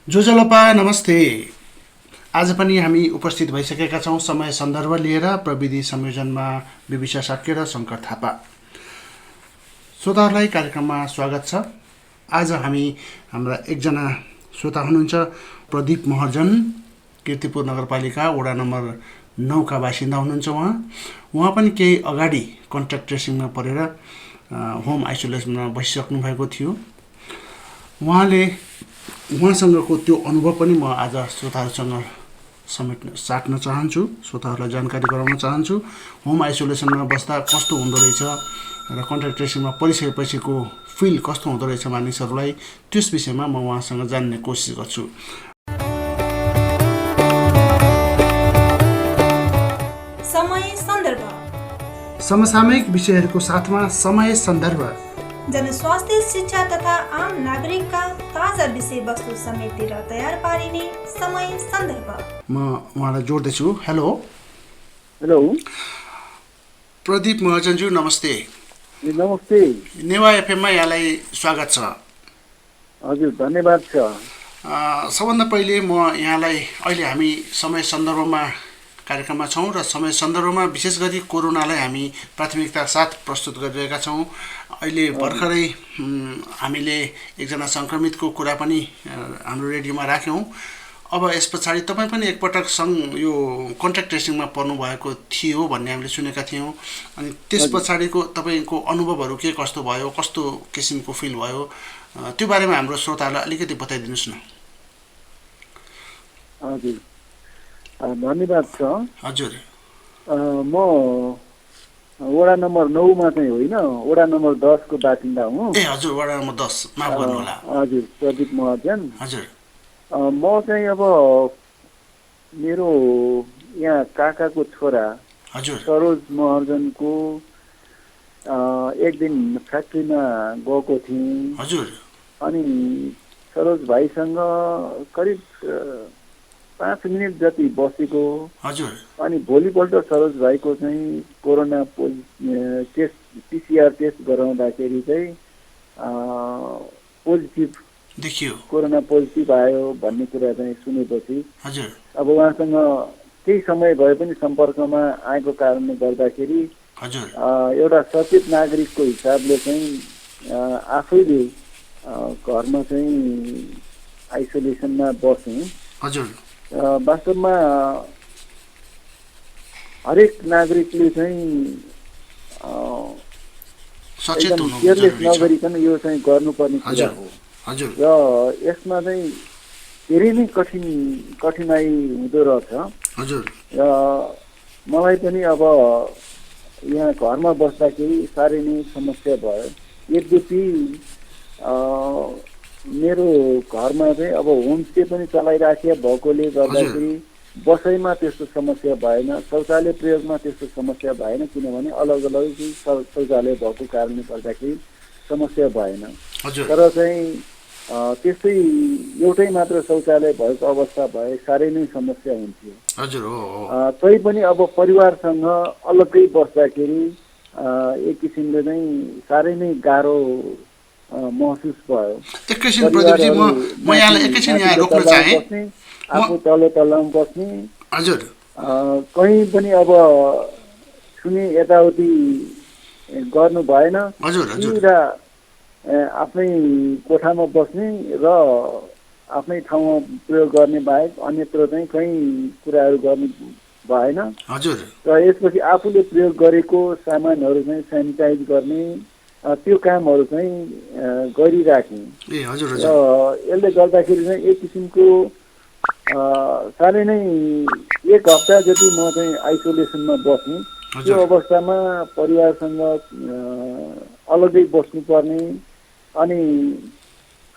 जोजलपा नमस्ते। आज पनि हामी उपस्थित भइसकेका छौँ समय सन्दर्भ लिएर। प्रविधि संयोजनमा विविशा साक्य र शङ्कर थापा। श्रोताहरूलाई कार्यक्रममा स्वागत छ। आज हामी हाम्रा एकजना श्रोता हुनुहुन्छ प्रदीप महर्जन, कीर्तिपुर नगरपालिका वडा नम्बर 9 का बासिन्दा हुनुहुन्छ। उहाँ पनि केही अगाडि कन्ट्याक्ट ट्रेसिङमा परेर होम आइसोलेसनमा बसिसक्नु भएको थियो। उहाँसँगको त्यो अनुभव पनि म आज श्रोताहरूसँग साट्न चाहन्छु, श्रोताहरूलाई जानकारी गराउन चाहन्छु। होम आइसोलेसनमा बस्दा कस्तो हुँदो रहेछ र कन्ट्याक्ट ट्रेसिङमा परिसकेपछिको फिल कस्तो हुँदो रहेछ मानिसहरूलाई, त्यस विषयमा म उहाँसँग जान्ने कोसिस गर्छु। समय सन्दर्भ, समसामयिक विषयहरूको साथमा समय सन्दर्भ, जनस्वास्थ्य, शिक्षा तथा आम नागरिकका ताजा विषयवस्तु समेटेर तयार पारिने समय सन्दर्भ। म उहाँलाई जोड्दैछु। हेलो हेलो प्रदीप महर्जनज्यू, नमस्ते। नमस्ते। नेवा एफएममा यहाँलाई स्वागत छ। हजुर, धन्यवाद छ। सबभन्दा पहिले म यहाँलाई, अहिले हामी समय सन्दर्भमा कार्यक्रममा छौँ र समय सन्दर्भमा विशेष गरी कोरोनालाई हामी प्राथमिकताका साथ प्रस्तुत गरिरहेका छौँ। अहिले भर्खरै हामीले एकजना सङ्क्रमितको कुरा पनि हाम्रो रेडियोमा राख्यौँ। अब यस पछाडि तपाईँ पनि एकपटक यो कन्ट्याक्ट ट्रेसिङमा पर्नुभएको थियो भन्ने हामीले सुनेका थियौँ। अनि त्यस पछाडिको तपाईँको अनुभवहरू के कस्तो भयो, कस्तो किसिमको फिल भयो, त्यो बारेमा हाम्रो श्रोताहरूलाई अलिकति बताइदिनुहोस् न। हजुर, धन्यवाद छ। हजुर, म वडा नम्बर 9 मा चाहिँ होइन, वडा नम्बर 10 को बासिन्दा हुँ। ए हजुर, वडा नम्बर 10, माफ गर्नुहोला। हजुर, प्रदीप महर्जन। हजुर, म चाहिँ अब मेरो यहाँ काकाको छोरा हजुर, सरोज महर्जनको एक दिन फ्याक्ट्रीमा गएको थिएँ। हजुर, अनि सरोज भाइसँग करिब 5 मिनट जति बसेको। हजुर, अनि भोलिपल्ट सरोज भाइको चाहिँ कोरोना टेस्ट, पिसिआर टेस्ट गराउँदाखेरि चाहिँ पोजिटिभ देखियो, कोरोना पोजिटिभ आयो भन्ने कुरा चाहिँ सुनेपछि हजुर, अब उहाँसँग केही समय भए पनि सम्पर्कमा आएको कारणले गर्दाखेरि हजुर, एउटा सचेत नागरिकको हिसाबले चाहिँ आफैले घरमा चाहिँ आइसोलेसनमा बसेँ। हजुर, वास्तवमा हरेक नागरिकले चाहिँ सचेत हुनु केयरलेस जरुरी छ। नगरिकन यो चाहिँ गर्नुपर्ने कुरा हो। हजुर, र यसमा चाहिँ धेरै नै कठिनाइ हुँदो रहेछ। हजुर, र मलाई पनि अब यहाँ घरमा बस्दाखेरि साह्रै नै समस्या भयो। यद्यपि मेरो घरमा चाहिँ अब होमस्टे पनि चलाइराखे भएकोले गर्दाखेरि बसाइमा त्यस्तो समस्या भएन, शौचालय प्रयोगमा त्यस्तो समस्या भएन, किनभने अलग अलग शौचालय भएको कारणले गर्दाखेरि समस्या भएन। तर चाहिँ त्यस्तै एउटै मात्र शौचालय भएको अवस्था भए साह्रै नै समस्या हुन्थ्यो। हजुर, हो। तैपनि अब परिवारसँग अलग्गै बस्दाखेरि एक किसिमले नै साह्रै नै गाह्रो महसुस भयो। एकैछिन प्रदीपजी, म यहाँलाई एकैछिन यहाँ रोक्न चाहे। आफू तल्लोमा बस्ने। हजुर, कहीँ पनि अब छुने यताउति गर्नु भएन। हजुर, हजुर, आफ्नै कोठामा बस्ने र आफ्नै ठाउँमा प्रयोग गर्ने बाहेक अन्यत्र चाहिँ कहीँ कुराहरू गर्नु भएन। हजुर, र यसपछि आफूले प्रयोग गरेको सामानहरू चाहिँ सेनिटाइज गर्ने त्यो कामहरू चाहिँ गरिराखेँ। ए हजुर, र यसले गर्दाखेरि चाहिँ एक किसिमको साह्रै नै 1 हप्ता जति म चाहिँ आइसोलेसनमा बसेँ। त्यो अवस्थामा परिवारसँग अलग्गै बस्नुपर्ने अनि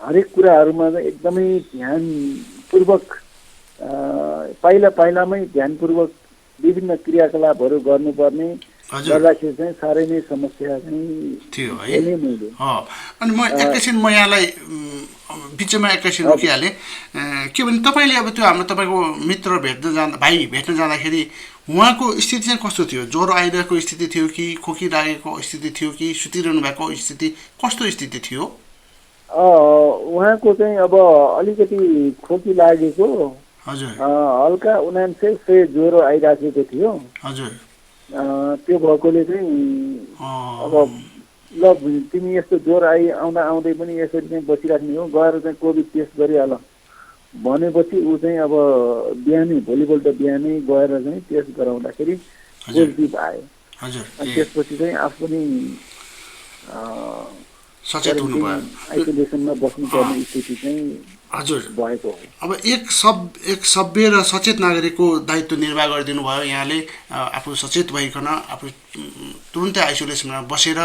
हरेक कुराहरूमा चाहिँ एकदमै ध्यानपूर्वक पाइलामै ध्यानपूर्वक विभिन्न क्रियाकलापहरू गर्नुपर्ने गर्दाखेरि चाहिँ साह्रै नै समस्या चाहिँ थियो है। मैले अनि म यहाँलाई बिचमा एकैछिन रोकिहालेँ। के भने तपाईँले अब त्यो हाम्रो तपाईँको मित्र भाइ भेट्न जाँदाखेरि उहाँको स्थिति चाहिँ कस्तो थियो? ज्वरो आइरहेको स्थिति थियो कि खोकी लागेको स्थिति थियो कि सुतिरहनु भएको स्थिति, कस्तो स्थिति थियो? उहाँको चाहिँ अब अलिकति खोकी लागेको, हजुर हल्का 99 ज्वरो आइराखेको थियो। हजुर त्यो भएकोले चाहिँ अब ल तिमी यस्तो ज्वरो आउँदा आउँदै पनि यसरी चाहिँ बसिराख्ने हो, गएर चाहिँ कोभिड टेस्ट गरिहाल भनेपछि ऊ चाहिँ अब भोलिपल्ट बिहानै गएर चाहिँ टेस्ट गराउँदाखेरि पोजिटिभ आयो। हजुर अनि त्यसपछि चाहिँ आफू पनि सचेत हुनुभयो। आइसोलेसनमा बस्नुपर्ने स्थिति चाहिँ हजुर भएको हो। अब एक सभ्य र सचेत नागरिकको दायित्व निर्वाह गरिदिनु भयो यहाँले। आफू सचेत भइकन आफू तुरुन्तै आइसोलेसनमा बसेर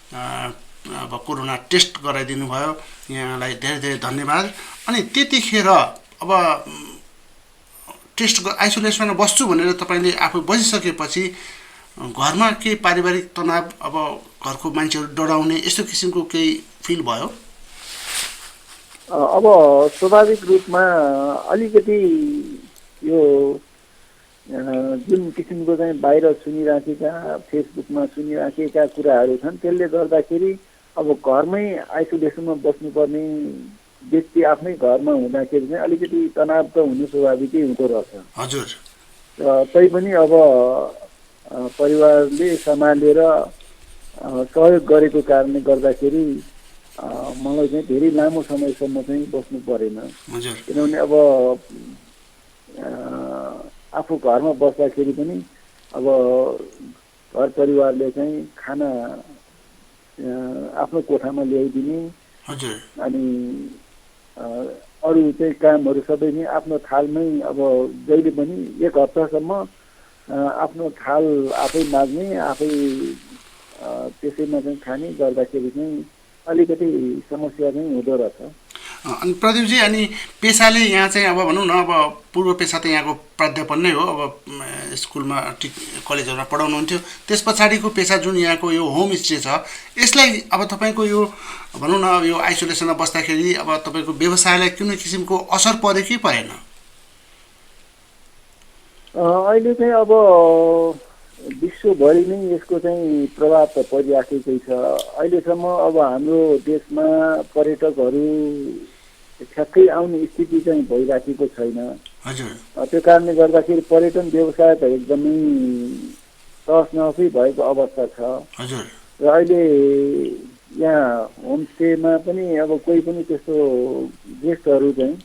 अब कोरोना टेस्ट गराइदिनु भयो। यहाँलाई धेरै धेरै धन्यवाद। अनि त्यतिखेर अब टेस्ट आइसोलेसनमा बस्छु भनेर तपाईँले आफू बसिसकेपछि घरमा केही पारिवारिक तनाव, अब घरको मान्छेहरू डराउने यस्तो किसिमको केही फिल भयो? अब स्वाभाविक रूपमा अलिकति यो जुन किसिमको चाहिँ बाहिर सुनिराखेका, फेसबुकमा सुनिराखेका कुराहरू छन्, त्यसले गर्दाखेरि अब घरमै आइसोलेसनमा बस्नुपर्ने व्यक्ति आफ्नै घरमा हुँदाखेरि चाहिँ अलिकति तनाव त हुनु स्वाभाविकै हुँदो रहेछ। हजुर तैपनि अब परिवारले सम्हालेर सहयोग गरेको कारणले गर्दाखेरि मलाई चाहिँ धेरै लामो समयसम्म चाहिँ बस्नु परेन। किनभने अब आफू घरमा बस्दाखेरि पनि अब घर परिवारले चाहिँ खाना आफ्नो कोठामा ल्याइदिने, अनि अरू चाहिँ कामहरू सबै नै आफ्नो थालमै, अब जहिले पनि 1 हप्तासम्म आफ्नो थाल आफै माझ्ने, आफै त्यसैमा चाहिँ खाने गर्दाखेरि चाहिँ अलिकति समस्या चाहिँ हुँदो रहेछ। अनि प्रदीपजी, अनि पेसाले यहाँ चाहिँ अब भनौँ न, अब पूर्व पेसा त यहाँको प्राध्यापन नै हो, अब स्कुलमा कलेजहरूमा पढाउनुहुन्थ्यो। त्यस पछाडिको पेसा जुन यहाँको यो होम स्टे छ, यसलाई अब तपाईँको यो भनौँ न यो आइसोलेसनमा बस्दाखेरि अब तपाईँको व्यवसायलाई कुनै किसिमको असर पऱ्यो कि परेन? अहिले चाहिँ अब विश्वभरि नै यसको चाहिँ प्रभाव त परिराखेकै छ। अहिलेसम्म अब हाम्रो देशमा पर्यटकहरू ठ्याक्कै आउने स्थिति चाहिँ भइराखेको छैन। त्यो कारणले गर्दाखेरि पर्यटन व्यवसाय त एकदमै तहस नहसै भएको अवस्था छ। र अहिले यहाँ होमस्टेमा पनि अब कोही पनि त्यस्तो गेस्टहरू चाहिँ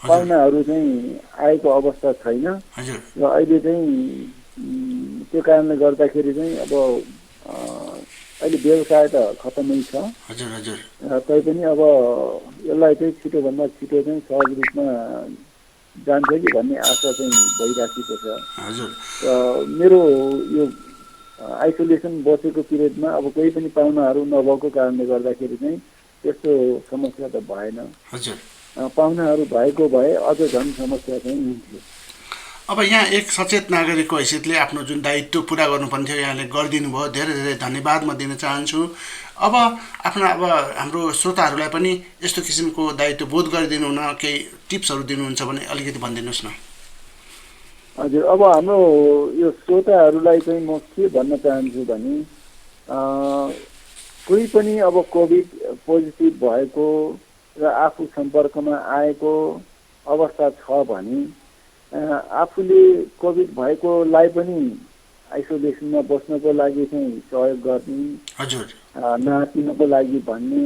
पाहुनाहरू चाहिँ आएको अवस्था छैन। र अहिले चाहिँ त्यो कारणले गर्दाखेरि चाहिँ अब अहिले व्यवसाय त खतमै छ। तैपनि अब यसलाई चाहिँ छिटोभन्दा छिटो चाहिँ सहज रूपमा जान्छ कि भन्ने आशा चाहिँ भइराखेको छ। र मेरो यो आइसोलेसन बसेको पिरियडमा अब कोही पनि पाहुनाहरू नभएको कारणले गर्दाखेरि चाहिँ त्यस्तो समस्या त भएन। पाहुनाहरू भएको भए अझ झन् समस्या चाहिँ हुन्थ्यो। अब यहाँ एक सचेत नागरिकको हैसियतले आफ्नो जुन दायित्व पुरा गर्नुपर्ने थियो यहाँले गरिदिनु भयो, धेरै धेरै धन्यवाद म दिन चाहन्छु। अब हाम्रो श्रोताहरूलाई पनि यस्तो किसिमको दायित्व बोध गरिदिनु हुन केही टिप्सहरू दिनुहुन्छ भने अलिकति भनिदिनुहोस् न। हजुर, अब हाम्रो यो श्रोताहरूलाई चाहिँ म के भन्न चाहन्छु भने कोही पनि अब कोभिड पोजिटिभ भएको र आफू सम्पर्कमा आएको अवस्था छ भने आफूले कोभिड भएकोलाई पनि आइसोलेसनमा बस्नको लागि चाहिँ सहयोग गर्ने, नआत्तिनको लागि भन्ने,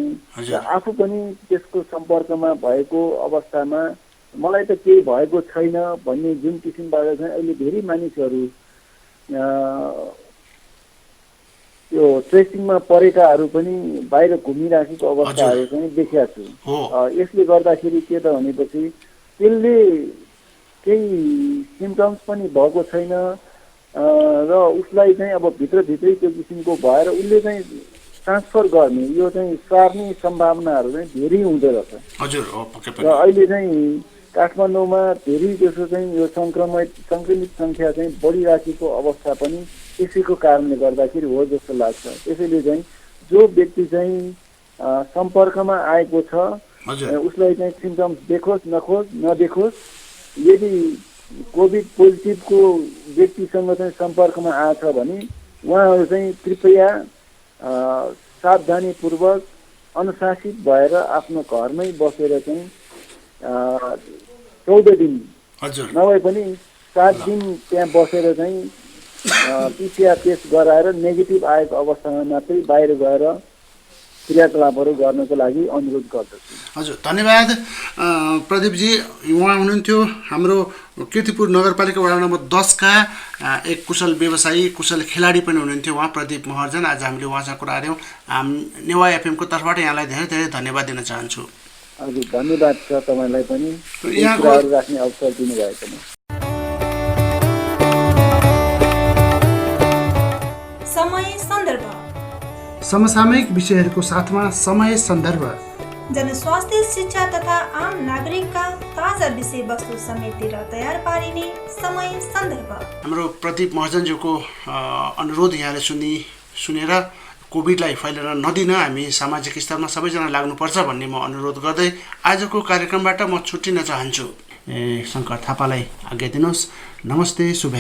र आफू पनि त्यसको सम्पर्कमा भएको अवस्थामा मलाई त केही भएको छैन भन्ने जुन किसिमबाट चाहिँ अहिले धेरै मानिसहरू यो ट्रेसिङमा परेकाहरू पनि बाहिर घुमिराखेको अवस्थाहरू चाहिँ देखेका छु। यसले गर्दाखेरि के त भनेपछि त्यसले केही सिम्टम्स पनि भएको छैन र उसलाई चाहिँ अब भित्रभित्रै त्यो किसिमको भएर उसले चाहिँ ट्रान्सफर गर्ने, यो चाहिँ सार्ने सम्भावनाहरू चाहिँ धेरै हुँदो रहेछ। र अहिले चाहिँ काठमाडौँमा धेरै जसो चाहिँ यो सङ्क्रमित सङ्ख्या चाहिँ बढिराखेको अवस्था पनि यसैको कारणले गर्दाखेरि हो जस्तो लाग्छ। त्यसैले चाहिँ जो व्यक्ति चाहिँ सम्पर्कमा आएको छ उसलाई चाहिँ सिम्टम्स देखोस् नदेखोस्, यदि कोभिड पोजिटिभको व्यक्तिसँग चाहिँ सम्पर्कमा आएछ भने उहाँहरू चाहिँ कृपया सावधानीपूर्वक अनुशासित भएर आफ्नो घरमै बसेर चाहिँ 14 दिन हजुर नभए पनि 7 दिन त्यहाँ बसेर चाहिँ पिसिआर टेस्ट गराएर नेगेटिभ आएको अवस्थामा मात्रै बाहिर गएर क्रियाकलापहरू गर्नको लागि अनुरोध गर्दछु। हजुर धन्यवाद प्रदीपजी। उहाँ हुनुहुन्थ्यो हाम्रो कीर्तिपुर नगरपालिका वडा नम्बर 10 का एक कुशल व्यवसायी कुशल खेलाडी पनि हुनुहुन्थ्यो उहाँ प्रदीप महर्जन। आज हामीले उहाँसँग कुरा गऱ्यौँ। नेवा एफएमको तर्फबाट यहाँलाई धेरै धेरै धन्यवाद दिन चाहन्छु। हजुर धन्यवाद छ तपाईँलाई पनि यहाँको कुराहरू राख्ने अवसर दिनुभएकोमा। समय सन्दर्भ समसामयिक विषयहरूको साथमा समय सन्दर्भ जनस्वास्थ्य शिक्षा तथा आम नागरिकका ताजा विषयवस्तु समेटेर तयार पारिने समय सन्दर्भ। हाम्रो प्रदीप महर्जनज्यूको अनुरोध यहाँले सुनेर कोभिडलाई फैलिन नदिन हामी सामाजिक स्तरमा सबैजना लाग्नुपर्छ भन्ने म अनुरोध गर्दै आजको कार्यक्रमबाट म छुट्टिन चाहन्छु। शङ्कर थापालाई आज्ञा दिनुहोस्। नमस्ते, शुभ।